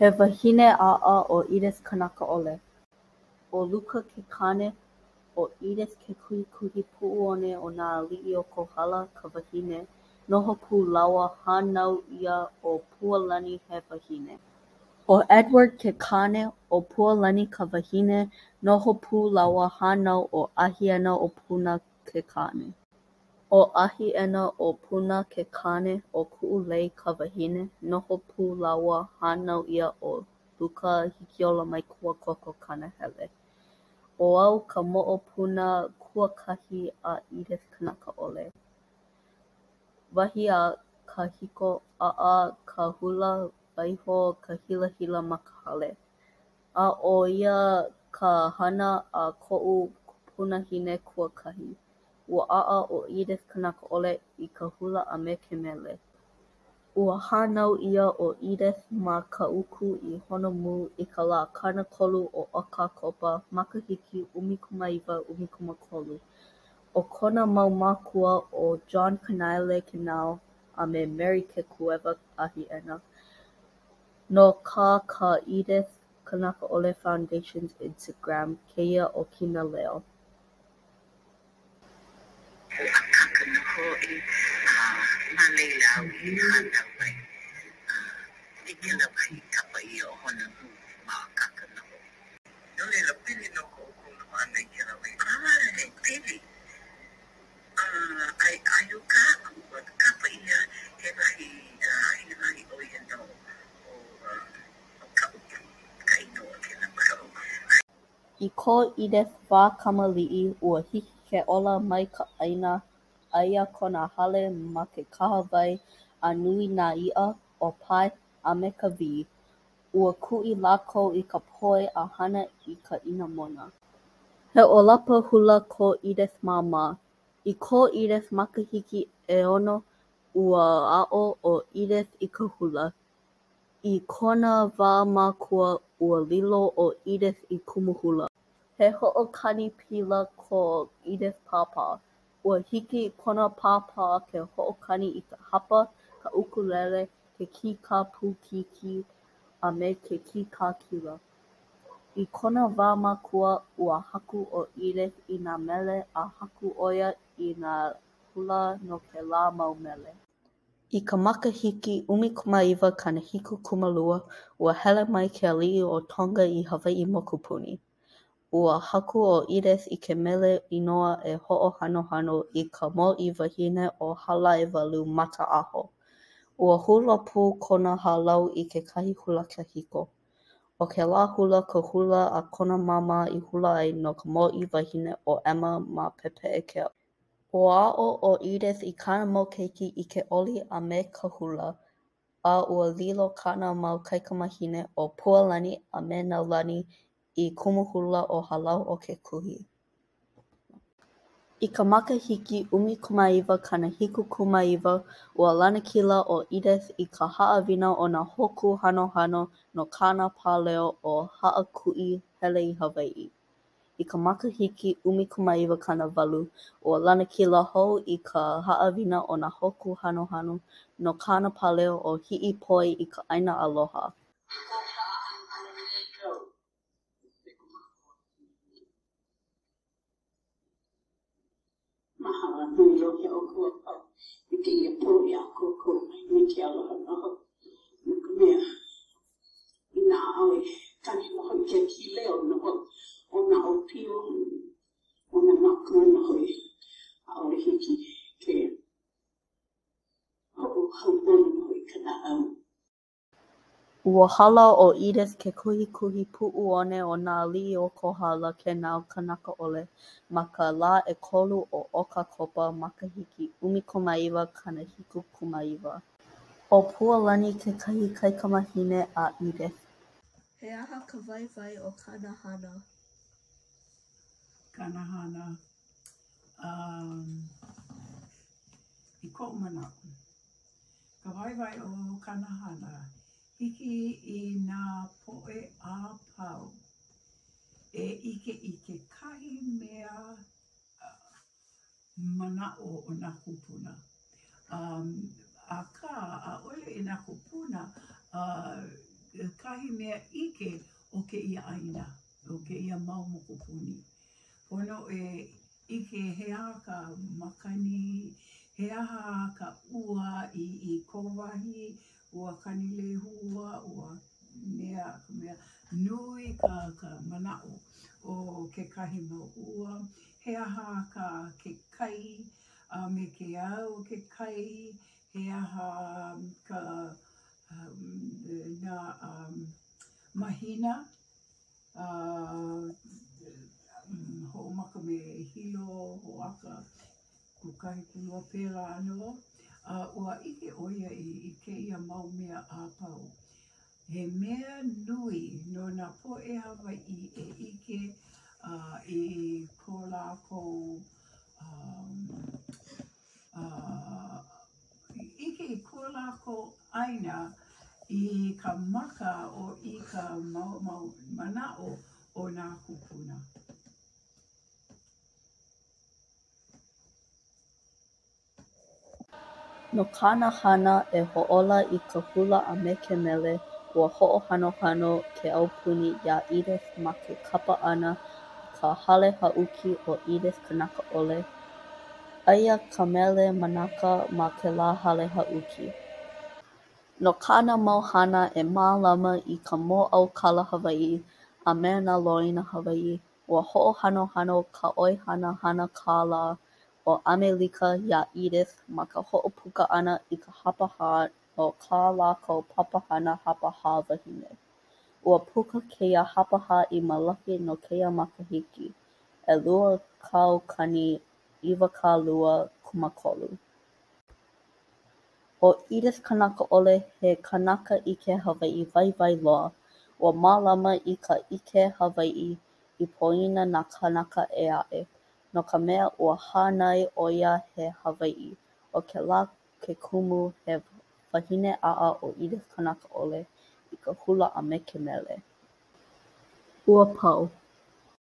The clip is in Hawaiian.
He wahine ʻaʻa ʻo Edith Kanakaʻole. ʻO Luka ke kāne, ʻO Edith Kekuhikuipuʻuone o nā Aliʻi o Kohala ka wahine, noho pū lāua hānau ʻia ʻo Pualani he wahine. ʻO Edward ke kāne, ʻo Pualani ka wahine, noho pū lāua hānau ʻo ʻAhiena-o-Puna ke kāne. ʻO ʻAhiʻena-o-Puna ke kāne, ʻo Kuʻulei ka wahine, noho pū lāua hānau ʻia ʻo Luka Hikiolamākuakoko Kanahele. ʻO au ka moʻopuna kuakahi a Edith Kanakaʻole. Wahi a kahiko, ʻaʻa ka hula, waiho ka hilahila ma ka hale. A ʻo ia ka hana a koʻu kupunahine kuakahi. Ua ʻaʻa ʻo Edith Kanakaʻole i ka hula a me ke mele. Ua hānau ʻia ʻo Edith ma Kaʻū i Honomū i ka lā 30 o ʻOkakopa, makahiki 1913. ʻO kona mau mākua ʻo John Kanaele Kenao a me Mary Kekuewa Ahiʻena. No kā ka Edith Kanakaʻole Foundationʻs Instagram kēia ʻokina leo. ʻO Akaka nō hoʻi, a ma laila au i hānau ai. A i kēlā wahi i kapa ʻia ʻo Honamū ma Akaka nō hoʻi. No laila, pili nō ko ʻoukou noho ʻana i kēlā wahi. ʻAe, pili. A, ʻae, ʻae uka aku, ua kapa ʻia he wahi, he wahi ʻo ia nō ʻo, ʻo Kaʻupu ka inoa o kēlā wahi. I ko Edith wā kamaliʻi, ua hiki ke ola mai ka ʻāina, aia kona hale ma ke kahawai a nui nā iʻa, ʻōpae, a me ka wī. Ua kuʻi lākou i ka poi a hana i ka inamona. He ʻōlapa hula ko Edith māmā. I ko Edith makahiki ʻeono, ua aʻo ʻo Edith i ka hula. I kona wā makua, ua lilo ʻo Edith i kumu hula. He hoʻokani pila ko Edith pāpā. Ua hiki i kona pāpā ke hoʻokani i ka hapa, ka ʻukulele, ke kīkā pūkīkī, a me ke kīkā kila. I kona wā makua, ua haku ʻo Edith i nā mele a haku ʻo ia i nā hula no kēlā mau mele. I ka makahiki 1972, ua hele mai ke aliʻi o Tonga i Hawaiʻi Mokupuni. Ua haku ʻo Edith i ke mele inoa e hoʻohanohano i ka Mōʻīwahine ʻo Halaewalu Mataʻaho. Ua hula pū kona hālau i kekahi hula kahiko. ʻO kēlā hula ka hula a kona māmā i hula ai no ka Mōʻīwahine ʻo Emma ma Pepeʻekeo. Ua aʻo ʻo Edith i kāna mau keiki i ke oli a me ka hula, a ua lilo kāna mau kaikamāhine ʻo Pualani a me Nālani i kumu hula o Hālau o ke Kuhi. I ka makahiki 1979, ua lanakila ʻo Edith i ka Haʻawina o nā Hōkū Hanohano no kāna pāleo ʻo "Haʻakuʻi Hele i Hawaiʻi". I ka makahiki 1988, ua lanakila hou i ka Haʻawina o nā Hōkū Hanohano no kāna pāleo ʻo "Hiʻipoi i ka ʻĀina Aloha". Mahalo nui loa iā ʻoukou a pau i kēia pō i ʻākoakoa mai me ke aloha nō hoʻi, no ka mea, inā ʻaʻole kani nō hoʻi ke kīleo nō hoʻi o nā ʻōpio, o nā mākua nō hoʻi, ʻaʻole hiki ke hoʻohauʻoli nō hoʻi ka naʻau. Ua hala ʻo Edith Kekuhikuipuʻuone o nā Aliʻi o Kohala Kenao Kanakaʻole ma ka lā ʻekolu o ʻOkakopa, makahiki 1979. ʻO Pualani kekahi kaikamahine a Edith. He aha ka waiwai o kāna hana? Kāna hana, um, i koʻu manaʻo, Ka waiwai o kāna hana, hiki i nā poʻe a pau e ʻike i kekahi mea manaʻo o nā kūpuna. Um, akā, ʻaʻole i nā kūpuna, uh, ka. kekahi mea ʻike o kēia ʻāina, o kēia mau mokupuni. Pono e ʻike he aha ka makani, he aha ka ua i i kou wahi, ua Kanilehua, ua mea ka mea nui ka ka manaʻo o kekahi mau ua, he aha ka ke kai a me ke au o ke kai, he aha ka nā mahina hoʻomaka me Hilo, Hoaka, Kūkahi, Kūlua, pēlā nō. A ua ʻike ʻo ia i kēia mau mea a pau. He mea nui no nā poʻe Hawaiʻi e ʻike i ko lākou ʻike i ko lākou ʻāina i ka maka o i ka mau manaʻo o nā kūpuna. No kāna hana e hoʻōla i ka hula a me ke mele, ua hoʻohanohano ke aupuni iā Edith ma ke kapa ʻana i ka Hale Haʻuki ʻo Edith Kanakaʻole. Aia ka Mele Manaka ma kēlā hale haʻuki. No kāna mau hana e mālama i ka mōʻaukala Hawaiʻi a me nā loina Hawaiʻi, ua hoʻohanohano ka ʻOihana Hana Kālā o ʻAmelika iā Edith ma ka hoʻopuka ʻana i ka hapahā no kā lākou Papahana Hapahā Wahine. Ua puka kēia hapahā i Malaki no kēia makahiki 2023. ʻO Edith Kanakaʻole he kanaka ʻike Hawaiʻi waiwai loa. Ua mālama i ka ʻike Hawaiʻi i poina nā kānaka ʻē aʻe. No ka mea ua hānai ʻo ia he Hawaiʻi, ʻo kēlā ke kumu he wahine ʻaʻa ʻo Edith Kanakaʻole i ka hula a me ke mele. Ua pau.